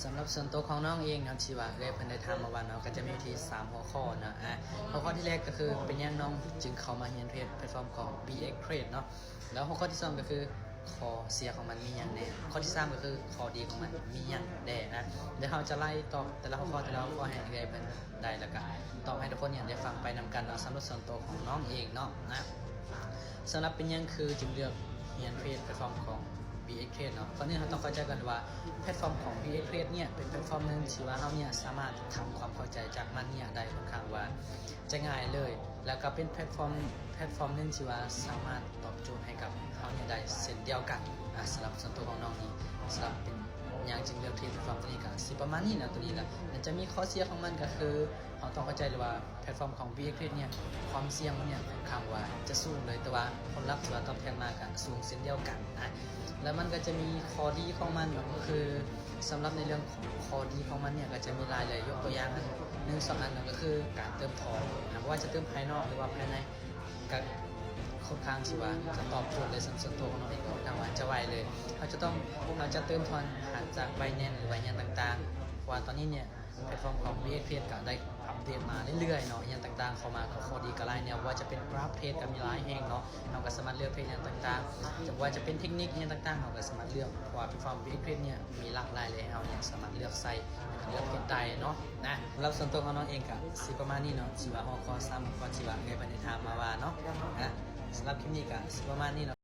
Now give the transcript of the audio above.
ສຳລັບສ່ວນໂຕຂອງນ້ອງເອງເນາະ ທີ່ວ່າເອື້ອຍເພິ່ນໄດ້ຖາມມາວ່າເນາະ ກໍຈະມີຢູ່ທີ່ສາມຫົວຂໍ້ເນາະ. ອາ ຫົວຂໍ້ທີແລກກໍຄື ເປັນຫຍັງນ້ອງຈຶ່ງເຂົ້າມາຮຽນເທຣດແພລດຟອມຂອງ ບີເອັກເທຣດ ເນາະ. ແລ້ວຫົວຂໍ້ທີສອງກໍຄື ຂໍ້ເສຍຂອງມັນມີຫຍັງແດ່, ຂໍ້ທີສາມກໍຄື ຂໍ້ດີຂອງມັນມີຫຍັງແດ່ນະ. ດຽວເຮົາຈະໄລ່ຕອບແຕ່ລະຫົວຂໍ້ ແຕ່ລະຫົວຂໍ້ໃຫ້ເອື້ອຍເພິ່ນໄດ້ ແລ້ວກໍຕອບໃຫ້ທຸກຄົນເນຍໄດ້ຟັງໄປນຳກັນເນາະ. ສຳລັບສ່ວນໂຕຂອງນ້ອງເອງເນາະນະ ສຳລັບເປັນຫຍັງຄືຈຶ່ງເລືອກຮຽນເທຣດແພລດຟອມຂອງ ບີເອັກເທຣດ ເນາະ. ກ່ອນອື່ນເຮົາຕ້ອງເຂົ້າໃຈກ່ອນວ່າ ແພລດຟອມຂອງ ບີເອັກເທຣດ ເນຍ ເປັນແພລດຟອມໜຶ່ງທີ່ວ່າເຮົາເນຍສາມາດທຳຄວາມເຂົ້າໃຈຈາກມັນເນຍໄດ້ຄ່ອນຂ້າງວ່າຈະງ່າຍເລີຍ ແລ້ວກໍເປັນແພລດຟອມ ແພລດຟອມໜຶ່ງທີ່ວ່າສາມາດຕອບໂຈດໃຫ້ກັບເຮົາເນຍໄດ້ເຊັ່ນດຽວກັນ. ອາ ສຳລັບສ່ວນໂຕຂອງນ້ອງນີ້ ສຳລັບເປັນຫຍັງຈຶ່ງເລືອກເທຣດແພລດຟອມໂຕນີ້ ກໍຊິປະມານນີ້ເນາະ. ໂຕນີ້ລະ ມັນຈະມີຂໍ້ເສຍຂອງມັນ ກໍຄືເຮົາຕ້ອງເຂົ້າໃຈເລີຍວ່າ ແພລດຟອມຂອງ ບີເອັກເທຣດ ເນຍ ຄວາມສ່ຽງມັນເນຍຄ່ອນຂ້າງວ່າຈະສູງເລີຍ ແຕ່ວ່າຜົນລັບທີ່ວ່າຕອບແທນມາກໍສູງເຊັ່ນດຽວກັນນະ. ແລ້ວມັນກໍຈະມີຂໍ້ດີຂອງມັນເນາະ ກໍຄືສຳລັບໃນເລື່ອງຂອງຂໍ້ດີຂອງມັນເນຍ ກໍຈະມີຫຼາຍເລີຍ. ຍົກຕົວຢ່າງໜຶ່ງສອງອັນເນາະ ກໍຄືການເຕີມທອນນະ ບໍ່ວ່າຈະເຕີມພາຍນອກ ຫຼືວ່າພາຍໃນ ກໍຄ່ອນຂ້າງທີ່ວ່າຈະຕອບໂຈດເລີຍ. ສຳລັບສ່ວນໂຕຂອງນ້ອງເອງກໍຄ່ອນຂ້າງວ່າຈະໄວເລີຍ. ເຮົາຈະຕ້ອງ ເຮົາຈະເຕີມທອນຜ່ານຈາກ Binance ຫຼືວ່າຫຍັງຕ່າງໆ ເພາະວ່າຕອນນີ້ເນຍ ແພລດຟອມຂອງ ບີເອັກເທຣດ ກໍໄດ້ອັບເດດມາເລື້ອຍໆເນາະ. ອີ່ຫຍັງຕ່າງໆເຂົ້າມາກໍຂໍ້ດີກໍຫຼາຍແນວ, ບໍ່ວ່າຈະເປັນກຣາຟເທຣດກໍມີຫຼາຍແຮງເນາະ, ເຮົາກໍສາມາດເລືອກເທຣດຫຍັງຕ່າງໆ, ຈະບໍ່ວ່າຈະເປັນເທັກນິກອີ່ຫຍັງຕ່າງໆ ເຮົາກໍສາມາດເລືອກ, ເພາະວ່າແພລດຟອມ ບີເອັກເທຣດ ເນຍ ມີຫຼາກຫຼາຍ ແລະ ເຮົາເນຍສາມາດເລືອກໃຊ້ ແລະ ເລືອກເຮັດໄດ້ເນາະ. ນະ ສຳລັບສ່ວນຕົວຂອງນ້ອງເອງກໍຊິປະມານນີ້ເນາະ, ຊິວ່າຫົວຂໍ້ ສາມຫົວຂໍ້ ທີ່ວ່າເອື້ອຍເພິ່ນໄດ້ຖາມມາວ່າເນາະ. ນະ ສຳລັບຄລິບນີ້ກໍຊິປະມານນີ້ເນາະ.